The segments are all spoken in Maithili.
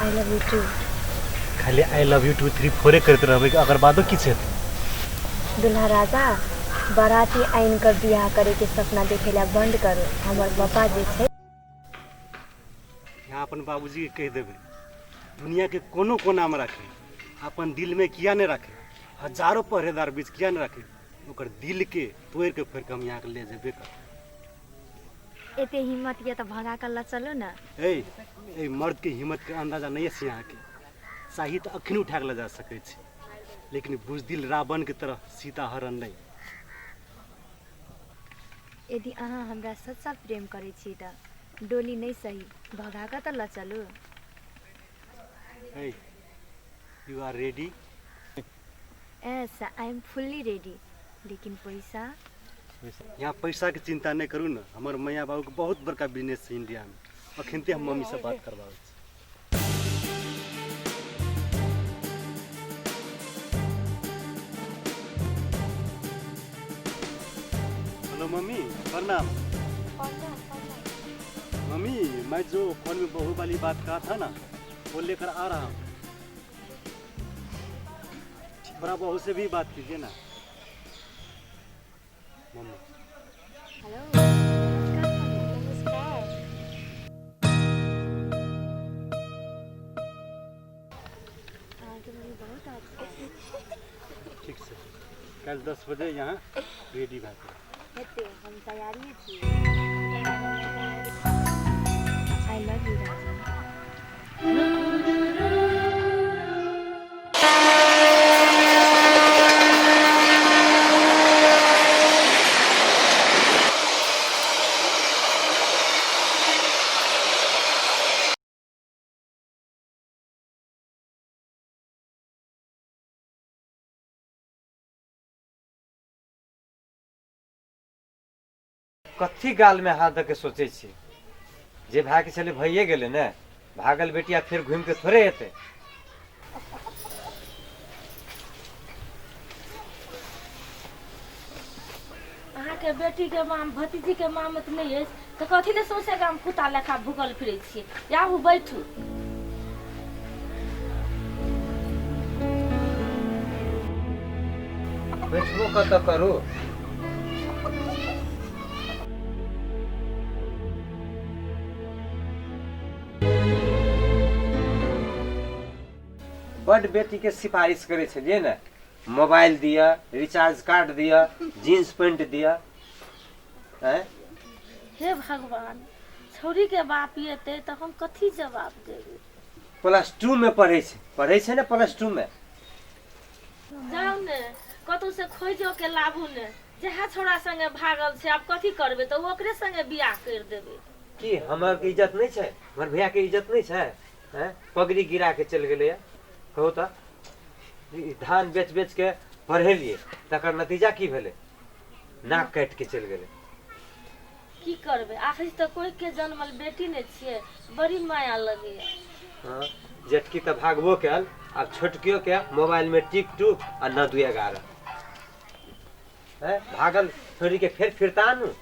I love you two. खाली I love you 2 3 फोरे करैत रहबै कि अगर बादो किछु हेतै? दुल्हा राजा, बाराती आनि कऽ बियाह करैके सपना देखै लए बन्द करू। हमर पापा जे छै। यहाँ अपन बाबूजीके कहि देबै, दुनियाके कोनो कोनामे राखै, अपन दिलमे किया नहि राखै, हजारो पहरेदार बीच किया नहि राखै, ओकर दिलके तोड़िके फोड़िके हम यहाँके ले जेबे करबै। एते हिम्मत यऽ तऽ भगा कऽ लऽ चलू ने। ए ए मर्दके हिम्मतके अंदाजा नहि अछि अहाँके। चाही तऽ अखनी उठा कऽ लऽ जा सकै छी, लेकिन बुजदिल रावणके तरह सीता हरण नहि। यदि अहाँ हमरा सच्चा प्रेम करै छी तऽ डोली नहि सही, भगा कऽ तऽ लऽ चलू। ए you are ready? Yes, I am fully ready, लेकिन पैसा? यहाँ पैसाके चिंता नहि करू ने, हमर मैया बाबूके बहुत बड़का बिजनेस छै इंडियामे। अखनते हम मम्मीसँ बात करबाबै छी। हेलो मम्मी, प्रणाम। मम्मी, मैं जो फोन में बहू वाली बात कहा था ना, वो लेकर आ रहा हूँ। थोड़ा बहू से भी बात कीजिए ना मम्मी। हेलो, नमस्कार। अहाँके मम्मी बहुत अच्छा। ठीक छै, काल्हि 10 बजे यहाँ रेडी भए कऽ हेतै, हम तैयारिए छी। I love you राजा। कथी गालमे हाथ दऽ के सोचै छी? जे भागके छलै भइए गेलै ने। भागल बेटिया फेर घुमिके थोड़े एतै। अहाँके बेटीके माम भतीजीके मामत नहि अछि तऽ कथी ले सौंसे गाम कुत्ता लेखा भूखल फिरै छियै? आबू बैठू। बैठबो कतऽ करू? बड बेटीके सिफारिश करै छलियै ने, मोबाइल दिअ, रिचार्ज कार्ड दिअ, जीन्स पैंट दिअ। आँय हे भगवान, छौड़ीके बाप एतै तऽ हम कथी जवाब देबै? प्लस टू में पढ़ै छै, पढ़ै छै ने प्लस टू में। जाउ ने कतहु से खोजियो के लाबू ने, जएह छौड़ा संगे भागल छै। आब कथी करबै? तऽ ओकरे संगे बियाह करि देबै। की हमर के इज्जत नहि छै? हमर भैया के इज्जत नहि छै? हैं, पगड़ी गिरा के चलि गेलैया। कहू तऽ, ई धान बेच बेच के पढ़ेलियै, तकर नतीजा की भेलै? नाक काटि के चलि गेलै। की करबै, आखिर तऽ कोइ के जनमल बेटी नहि छियै, बड़ी माया लगैया। हँ, जेठकी तऽ भागबो कयल, आब छोटकियो के मोबाइल में टिक टूक आ 9 2 11। हैं, भागल छोड़ी के फेर फिरता आनू।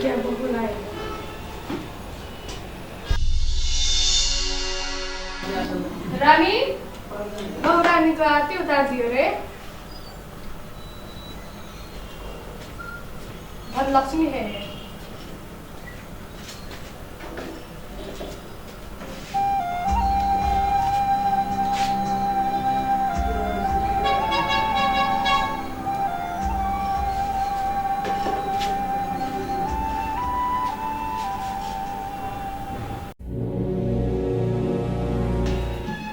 क्या बहू लाए? रानी, बहु रानी तो आरती उतार दियो रे। बहुत लक्ष्मी है।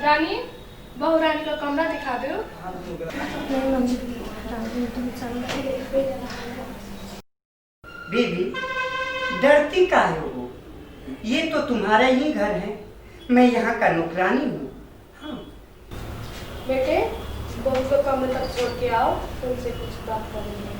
रानी, बहु रानी का कमरा दिखा दो। बीबी, डरती काहे हो? ये तो तुम्हारा ही घर है, मैं यहाँ का नौकरानी हूँ। हाँ बेटे, बहू को कमरे तक छोड़ के आओ, तुमसे कुछ बात करेंगे।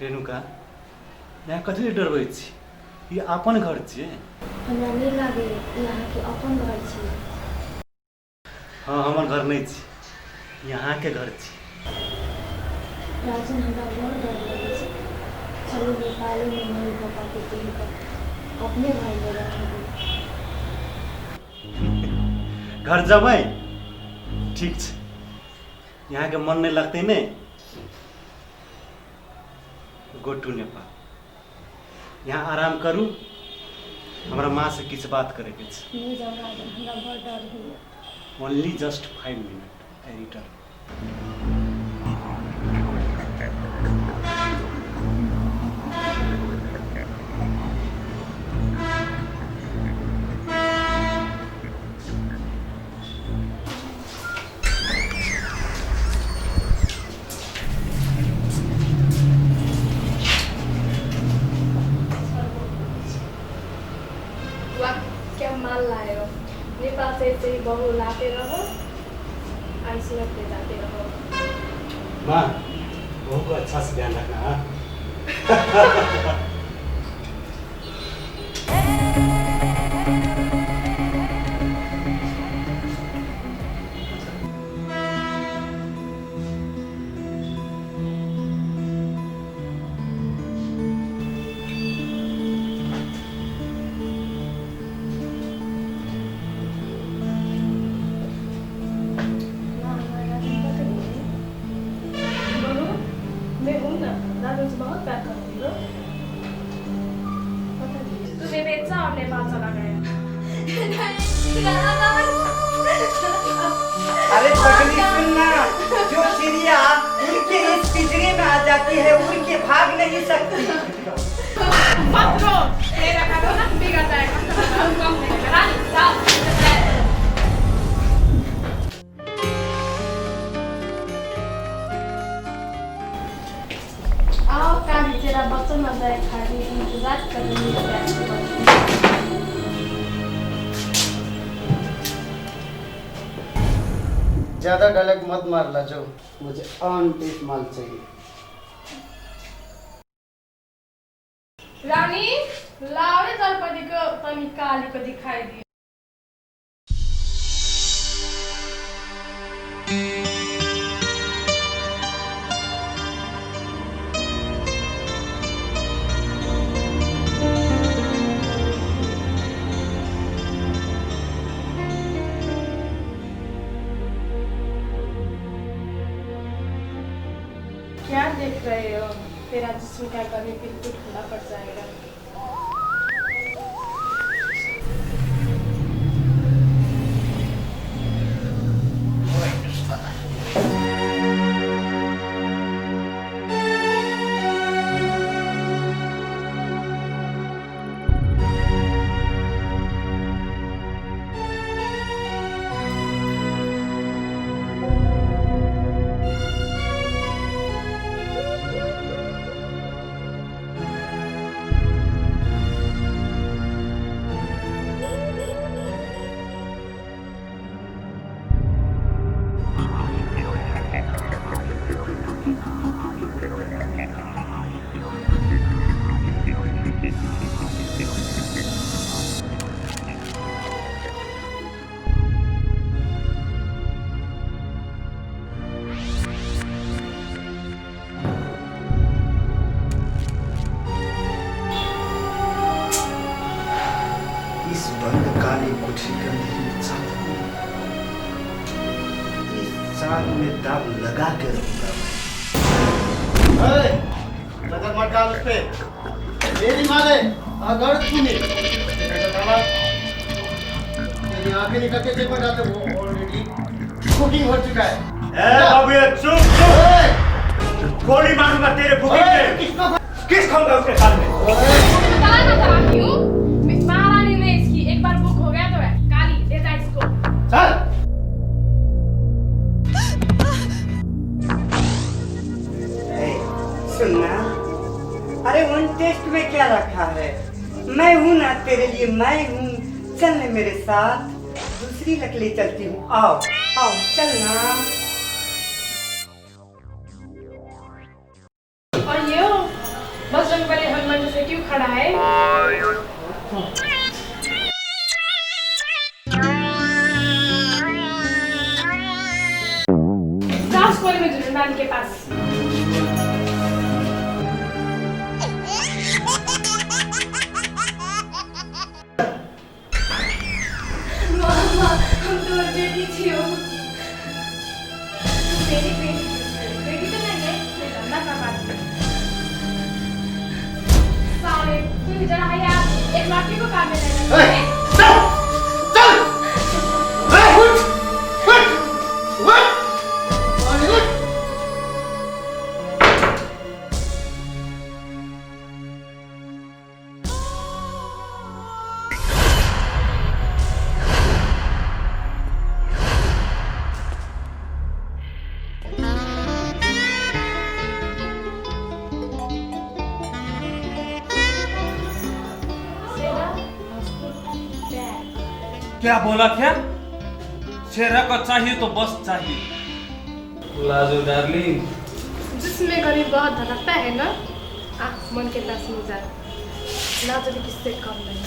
रेणुका, यहाँ कथी ले डरबै छी? ई अपन घर छियै। हमरा नहि लागैए ई अहाँके अपन घर छी। हाँ, हमर घर नहीं छी, यहाँ के घर छी। राजन, हमरा बड़ डर लगै छै। चलू नेपालमे मम्मी पापाके देख कऽ अपने घरमे रखबै। घर जबै? ठीक छै, यहाँ के मन नहीं लगतै ने, गो टू नेपाल। यहाँ आराम करू, हमरा माँ से किछु बात करैके छै। नहि जाउ राजन, हमरा बड़ डर होइए। Only just 5 minute, I return. वाह, क्या माल लाए हो! नेपाल से ऐसे ही बहू लाते रहो, ऐसे रखते जाते रहो। माँ, बहू को अच्छा से ध्यान रखना। हाँ। माँ, हमर राजन कतऽ गेलै? बहू, मैं हूँ ना, राजन से बहुत प्यार करती हो। कतऽ गेलै? तुम्हें बेचा और नेपाल चला गया। अरे पगली सुनना, जो चिड़िया उड़ के इस पिंजरे में आ जाती है उड़ के भाग नहीं सकती। मत रो, तेरा खाना ना बिगड़ जाएगा। कम नहीं रानी, जाओ। आओ काली, तेरा बच्चा न जाए खाली, इंतजार करेंगे प्यार से बच्चे। ज्यादा डायलॉग मत मार लाजो, मुझे ऑन पीस माल चाहिए। रानी, लाओ रे द्रौपदी को तनी काली को दिखाई दी। क्या देख रहे हो? तेरा जिस्म का गर्मी बिल्कुल ठंडा पड़ जाएगा। इस बंद काली कोठरी के अंदर में चांद, इस चांद में दाग लगा के रहूंगा मैं। नजर मत डाल उस पे, मेरी माँ है अगर तूने तेरी आंखें निकल के जेब में डालते, वो ऑलरेडी बुकिंग हो चुका है। ए बाबू, चुप चुप, गोली मारूंगा तेरे बुकिंग में। किसको किस खाऊंगा उसके साथ में। काला नजर आती हूँ? महारानी ने इसकी एक बार बुक हो गया तो है। काली ले जा इसको। चल। सुनना, अरे उन टेस्ट में क्या रखा है? मैं हूँ ना तेरे लिए, मैं हूँ, चल ना मेरे साथ, दूसरी लकड़ी चलती हूँ, आओ आओ चलना। और ये बजरंग बली हनुमान जैसे क्यों खड़ा है? जाओ स्कूल में झुंझुन के पास। मामा, हम तोर बेटी छियो। मेरी बेटी, बेटी तो नहीं है, मैं धंधा का बात। साले, तू जरा है यार, एक लड़की को काम में लेना। चल चल, उठ उठ उठ उठ। क्या बोला? क्या शेरा को चाहिए तो बस चाहिए। लाजो डार्लिंग, जिसमें गरीब बहुत धड़कता है ना, आ मन के पास नहीं जा। लाजो भी किससे कम नहीं।